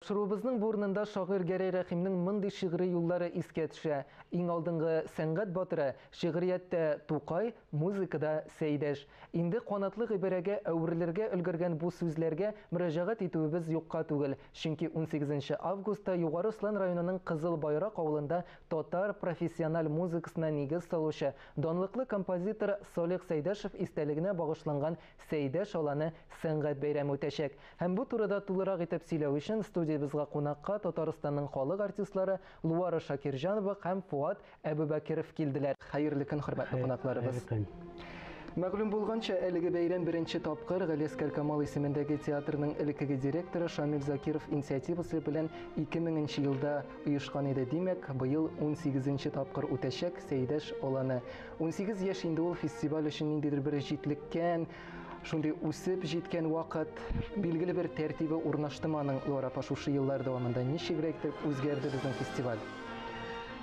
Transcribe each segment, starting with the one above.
Тапшыруыбызның бу урынында шагыйрь Гәрәй Рәхимнең мондый шигъри юллары искә төшә, Иң алдынгы сәнгать батыры, шигърияттә Тукай, музыкада Сәйдәш. Инде канатлы гыйбарәгә әверелергә өлгергән бу сүзләргә мөрәҗәгать итүебез юкка түгел, чөнки унсигезенче августта Югары Ослан районының Кызыл Байрак авылында татар профессиональ музыкасына нигез салучы, данлыклы композитор Салих Сәйдәшев истәлегенә багышланган Сәйдәш аланы сәнгать бәйрәме үтәчәк. Һәм бу турыда тулырак итеп сөйләү өчен студиябезгә кунакка Татарстанның халык артистлары Луара Шакирҗанова һәм Фоат Әбүбәкеров килделәр. Хәерле көн, хөрмәтле кунакларыбыз. Хәерле көн. Мәгълүм булганча, әлеге бәйрәм беренче тапкыр Галиәсгар Камал исемендәге театрның элеккеге директоры Шамил Закиров инициативасы белән 2000 нче елда оешкан иде. Димәк, быел унсигезенче тапкыр үтәчәк Сәйдәш аланы. 18 яшь инде ул фестиваль өчен ниндидер бер җитлеккән, шундый үсеп җиткән вакыт. Билгеле бер тәртибе урнаштымы аның, Лора апа, шушы еллар дәвамында? Ничегрәк итеп үзгәрде безнең фестиваль?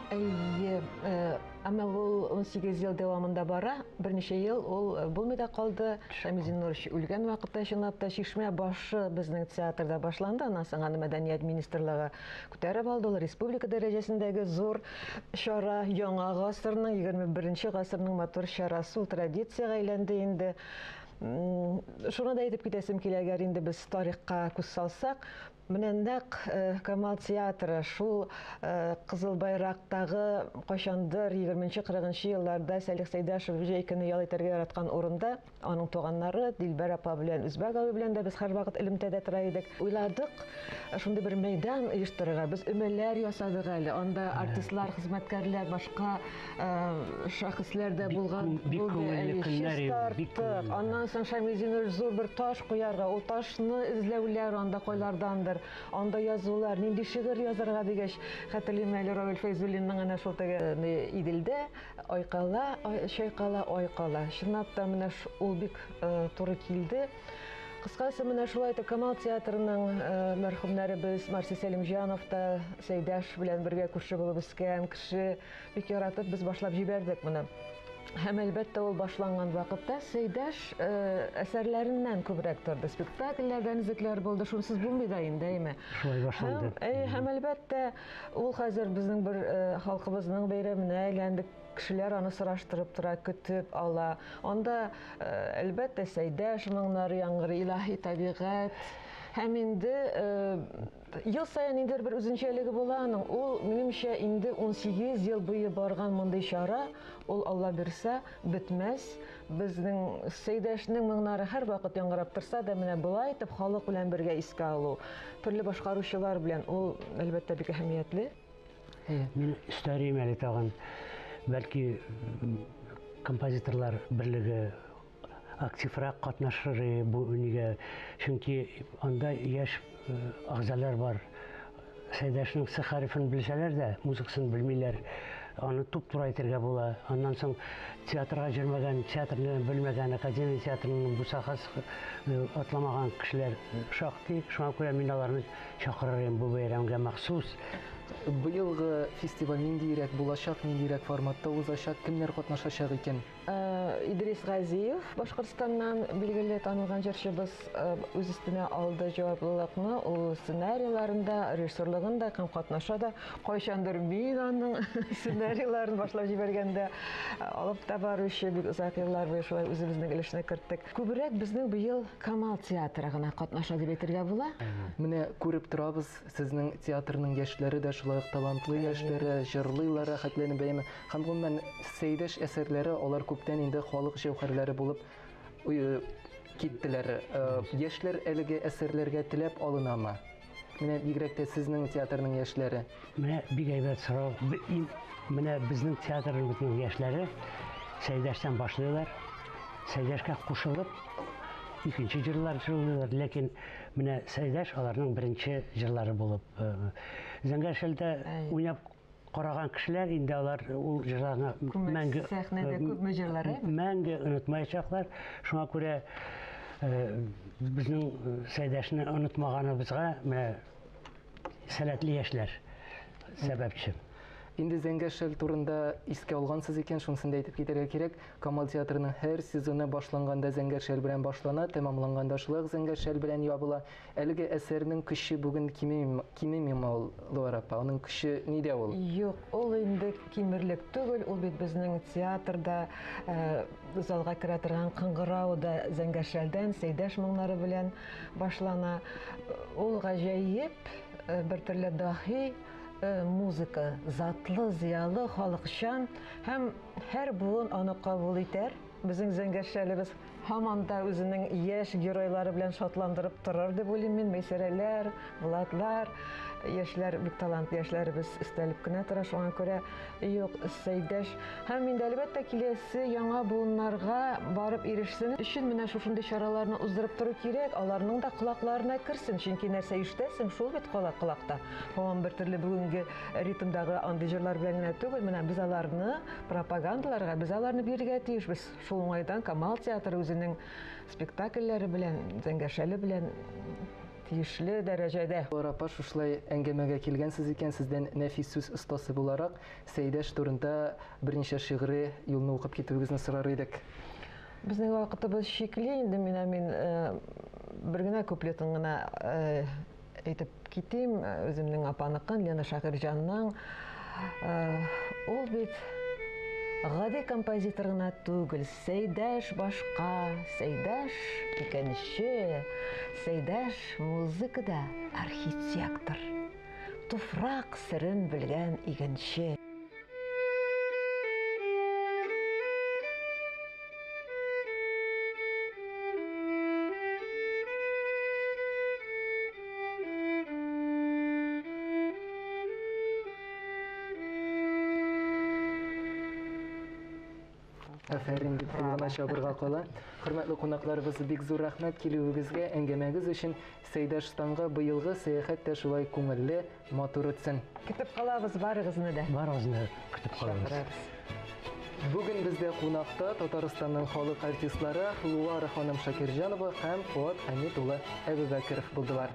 Әйе, э, әмма ул 18 ел дәвамында бара. Берничә ел ул э, булмый да калды. Шамил Зиннурович үлгән вакытта чынлап та Чишмә башы безнең театрда башланды. Аннан соң аны мәдәният министрлыгы күтәреп алды. Ул республика дәрәҗәсендәге зур чара, яңа гасырның, 21 гасырның матур чарасы, ул традициягә әйләнде инде. Шуны да әйтеп китәсем килә, әгәр инде без тарихка күз салсак, менә нәкъ э, Камал театры шул э, Кызыл байрактагы кайчандыр 20-40 елларда Сәлих Сәйдәшев җәй көне ял итәргә яраткан урында Аның туганнары Дилбәр апа белән Үзбәк абый белән дә без һәрвакыт элемтәдә тора идек. Уйладык, шундый бер мәйдан оештырырга. Без өмәләр ясадык әле. Анда артистлар, хезмәткәрләр, башка шәхесләр дә булган. Бик күңелле көннәр иде. Бик күңелле. Аннан соң Шамил Зинурович зур бер таш куярга, ул ташны эзләүләр анда кайлардандыр, анда язулар, нинди шигырь язарга дигәч, хәтерлим әле Равил Фәйзуллинның әнә шул теге Иделдә Айкала, чайкала, ай кала. Чынлап та менә ул бик э, туры килде. Кыскасы, менә шулай итеп Камал театрының э, мәрхүмнәребез Марси Сәлимҗанов та Сәйдәш белән бергә күрше булып үскән кеше, бик яратып без башлап җибәрдек моны. Һәм әлбәттә ул башланган вакытта Сәйдәш э, әсәрләреннән күбрәк торды. Спектакльләрдән өзекләр булды, шунсыз булмый да инде, әйме. Шулай башланды. Һәм, һәм әлбәттә Ул хәзер безнең бер э, халкыбызның бәйрәменә әйләнде. Кешеләр аны сораштырып тора, көтеп ала. Анда, э, әлбәттә, Сәйдәш моңнары яңгырый, илаһи табигать. Һәм инде э, ел саен ниндидер бер үзенчәлеге була аның. Ул, минемчә, инде 18 ел буе барган мондый чара, ул Алла бирсә, бетмәс. Безнең Сәйдәшнең моңнары һәрвакыт яңгырап торса да, менә болай итеп халык белән бергә искә алу, төрле башкаручылар белән, ул, әлбәттә, бик әһәмиятле. Мин өстәрим әле тагын, бәлки композиторлар берлеге активрак катнашыр бу нигә, чөнки анда яшь әгъзалар бар. Сәйдәшнең С хәрефен белсәләр дә, музыкасын белмиләр. Аны туп-туры әйтергә була. Аннан соң театрга йөрмәгән, театрны белмәгән, академия театрының бусагасы э, атламаган кешеләр шактый. Шуңа күрә мин аларны чакырыр идем бу бәйрәмгә махсус. Быелгы фестиваль ниндиерәк булачак, ниндиерәк форматта узачак, кемнәр катнашачак икән? Э, Идрис Газиев, Башкортстаннан билгеле танылган җырчыбыз, э, үз өстенә алды җаваплылыкны. Ул сценарийларын да, режиссерлыгын да һәм катнаша да. Кайчандыр мин аның сценарийларын башлап җибәргәндә э, алып та баручы бик озак еллар буе шулай үзебезнең өлешне керттек. Күбрәк безнең быел Камал театры гына катнаша дип әйтергә була. Менә күреп торабыз, сезнең театрның яшьләре дә шулай ук талантлы яшьләре, җырлыйлар рәхәтләнеп бәяме. Һәм гомумән, Сәйдәш әсәрләре алар күптән инде халык җәүһәрләре булып киттеләр. Яшьләр әлеге әсәрләргә теләп алынамы? Менә бигрәк тә сезнең театрның яшьләре. Менә бик әйбәт сорау. Менә безнең театрыбызның яшьләре Сәйдәштән башлыйлар. Сәйдәшкә кушылып, икенче җырлар җырлыйлар. Ләкин менә Сәйдәш аларның беренче җырлары булып. Зәңгәр шәлдә уйнап караган кешеләр инде алар ул җырларны мәңге сәхнәдә күпме җырлар, әйме? Мәңге онытмаячаклар. Шуңа күрә безнең Сәйдәшне онытмаганыбызга менә сәләтле яшьләр сәбәпче. Инде Зәңгәр шәл турында искә алгансыз икән, шунысын да әйтеп китәргә кирәк. Камал театрының һәр сезоны башланганда Зәңгәр шәл белән башлана, тәмамланганда шулай ук Зәңгәр шәл белән ябыла. Әлеге әсәрнең көче бүген кимемиме ул, Луара апа? Аның көче нидә ул? Юк, ул инде кимерлек түгел, ул бит безнең театрда залга керә торган кыңгырау да Зәңгәр шәлдән, Сәйдәш моңнары белән башлана. Ул гаҗәеп бер төрле даһи музыка, затлы, зыялы, халыкчан һәм һәр буын аны кабул итәр. Безнең Зәңгәр шәлебез һаман да үзенең яшь геройлары белән шатландырып торыр дип уйлыйм мин. Мәйсәрәләр, Булатлар, яшьләр, бик талантлы яшьләребез өстәлеп кенә тора, шуңа күрә юк, Сәйдәш. Һәм инде әлбәттә киләсе яңа буыннарга барып ирешсен өчен менә шушындый чараларны уздырып тору кирәк, аларның да колакларына керсен, чөнки нәрсә ишетәсең, шул бит кала колакта. Һаман бер төрле бүгенге ритмдагы андый җырлар белән генә түгел, менә без аларны пропагандаларга, без аларны бирергә тиешбез. Шул уңайдан Камал театры үзенең спектакльләре белән, Зәңгәр шәле белән тиешле дәрәҗәдә. Луара апа, шушылай әңгәмәгә килгәнсез икән, сездән нәфис сүз остасы буларак, Сәйдәш турында берничә шигъри юлны укып китүегезне сорар идек. Безнең вакытыбыз чикле инде, менә мин бер генә куплетын гына әйтеп китим, үземнең апаныкын, Лена Шакирҗанның. Ул бит гади композитор гына түгел, Сәйдәш башка, Сәйдәш икенче, Сәйдәш музыкада архитектор, туфрак серен белгән игенче. Афәрин дип кул гына чабырга кала. Хөрмәтле кунакларыбыз, бик зур рәхмәт килүегезгә, әңгәмәгез өчен. Сәйдәшстанга быелгы сәяхәт тә шулай күңелле, матур үтсен. Көтеп калабыз барыгызны да. Барыгызны да көтеп калабыз. Чакырабыз. Бүген бездә кунакта Татарстанның халык артистлары Луара ханым Шакирҗанова һәм Фоат Хәмит улы Әбүбәкеров булдылар.